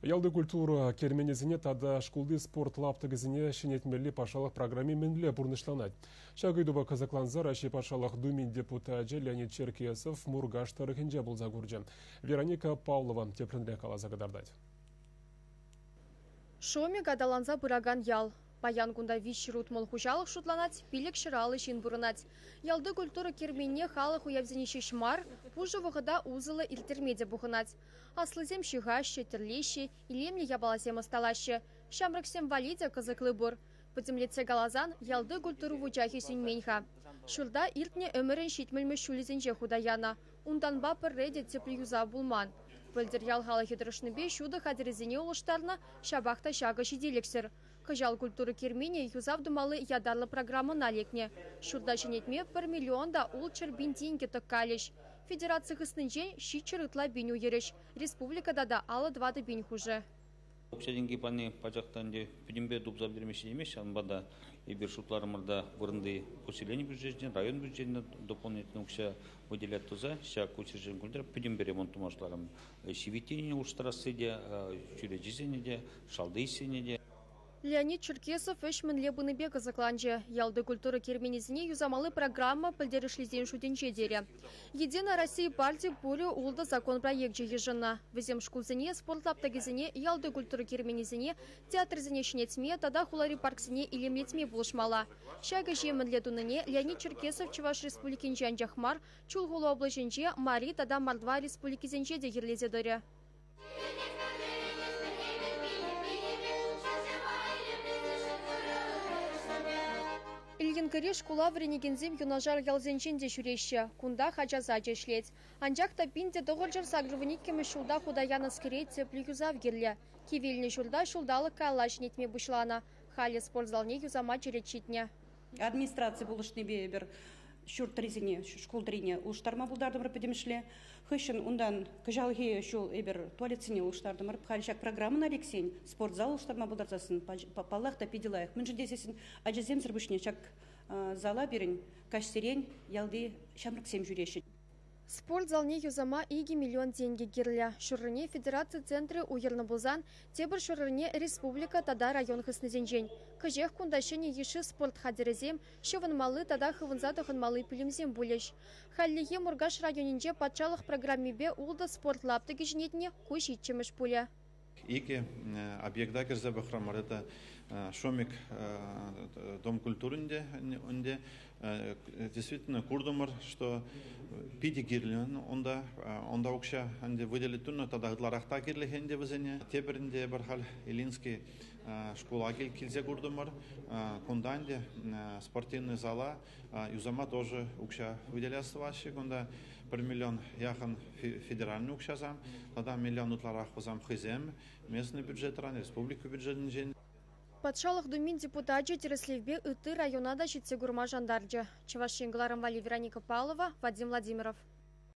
Ялти культура керменӗсене тата шкулти спорт лаптӑкӗсене ҫӗнетмелли патшалӑх программи мӗнле пурнӑҫланать? Ҫак ыйтупа кӑсӑкланса Раҫҫей Патшалӑх Думин депутачӗ Леонид Черкесов Муркаш тӑрӑхӗнче пулса курчӗ. Вероника Павлова тӗплӗнрех каласа кӑтартать. Шомик аталанса пыракан ял. Паян кунта 360 хуҫалӑх шутланать, 550 ҫын пурӑнать. Ялти культура керменне халӑх уявсене ҫеҫ мар, пушӑ вӑхӑта усӑллӑ ирттерме те пухӑнать. Аслисем ҫыхаҫҫӗ, тӗрлеҫҫӗ, илемлӗ япаласем ӑсталаҫҫӗ. Ҫамрӑксем валли те кӑсӑкли пур. Пӗтӗмлетсе каласан, ялти культура вучахӗ сӳнмен-ха. Ҫурта иртнӗ ӗмӗрӗн 70-мӗш ҫулӗсенче хута янӑ. Унтанпа пӗрре те тӗплӗ юсав пулман. Пӗлтӗр ял халӑхӗ тӑрӑшнипе ҫутӑ хатӗрӗсене улӑштарнӑ, ҫапах та ҫакӑ ҫителӗксӗр. Кӑҫал культура керменӗ юсав тумалли ятарлӑ программӑна лекнӗ. Ҫурта ҫӗнетме 1 миллион та 600 пин тенкӗ тӑккалӗҫ. Федераци хыснинчен 700 ытла пин уйӑрӗҫ. Республика тата 54 пин хушӗ. Укҫа-тенкӗ пани пачах та ӗнтӗ пӗтӗмпе тупса пӗтерме ҫитеймест, ҫавӑнпа та эпир шутларӑмӑр та вырӑнти поселени бюджечӗн, район бюджетне дополнительно укҫа выделять туса ҫак учреждени культура пӗтӗмпе ремонт тума шутларӑм. Ҫивиттине улӑштарасси те, чӳречисене те, шалти ӗҫсене те. Леонид Черкесов ӗҫ мӗнле пынипе кӑсӑкланчӗ. Ялти культура керменӗсене юсамалли программа пӗлтерӗшлисен шутӗнче терӗ. Единая Россия парти пурӗ ултӑ закон проекчӗ йышӑннӑ. Вӗсем шкулсене, спорт лаптӑкӗсене, ялти культура керменӗсене, театрсене ҫӗнетме тата хулари парксене илемлетме пулӑшмалла. Ҫак ӗҫе мӗнле тунине Леонид Черкесов Чӑваш Республикинче анчах мар, Чулхула облаҫӗнче, Мари тата Мордва республикисенче те йӗрлесе тӑрӗ. Ильинкӑри шкула вӗренекенсем юнашар ялсенчен те ҫӳреҫҫӗ. Кунтах ача сачӗ ӗҫлет. Анчах та 1982-мӗш ҫулта хута янӑскере тӗплӗ юсав кирлӗ. Кивелнӗ ҫурта ҫулталӑк каялла ҫӗнетме пуҫланӑ. Халӗ спорт залне юсама черет ҫитнӗ. Администраци пулӑшнипе эпир ҫурт тӑррисене, шкул тӑррине улӑштарма пултартӑмӑр пӗтӗмӗшле. Хыҫҫӑн унтан кӑҫалхи ҫул эпир туалетсене улӑштартӑмӑр. Халь ҫак программӑна лексен спортзал улӑштарма пултарсассӑн, паллах та, питӗ лайӑх. Мӗншӗн тесессӗн ачасемсӗр пуҫне ҫак зала пирӗн каҫсерен ялти ҫамрӑксем ҫӳреҫҫӗ. Спорт залне юсама 2 миллион тенкӗ кирлӗ. Ҫуррине федераци центрӗ уйӑрнӑ пулсан, тепӗр ҫуррине республика тата район хыснисенчен. Кӗҫех кунта ҫӗнӗ йышши спорт хатӗрӗсем, ҫӑвӑнмалли тата хывӑнса тӑхӑнмалли пӳлӗмсем пулӗҫ. Хальлӗхе Муркаш районӗнче патшалӑх программипе ултӑ спорт лаптӑкӗ ҫӗнетнӗ, ку ҫиччӗмӗш пулӗ. Икӗ объекта кӗрсе пӑхрӑмӑр. Это Шомик дом культуры ӗнтӗ. Действительно куртӑмӑр, что питӗ кирлӗ унта. Унта укҫа ӗнтӗ выделить тунӑ тата ытларах та кирлӗ ӗнтӗ вӗсене. Тепӗр ӗнтӗ эпир халь Ильинский шкула килсе куртӑмӑр. Кунта ӗнтӗ спортивный зала юсама тоже укҫа выделяс тӑваҫҫӗ. Кунта 1 миллион яхӑн федеральный укҫасам тата миллион ытларах вӗсем хӑйсем местный бюджетран, республика бюджетӗнчен. Патшалӑх Думин депутачӗ тӗрӗслевпе ытти района та ҫитсе курма шантарчӗ. Чӑваш Ен кӑларӑм валли Вероника Павлова, Вадим Владимиров.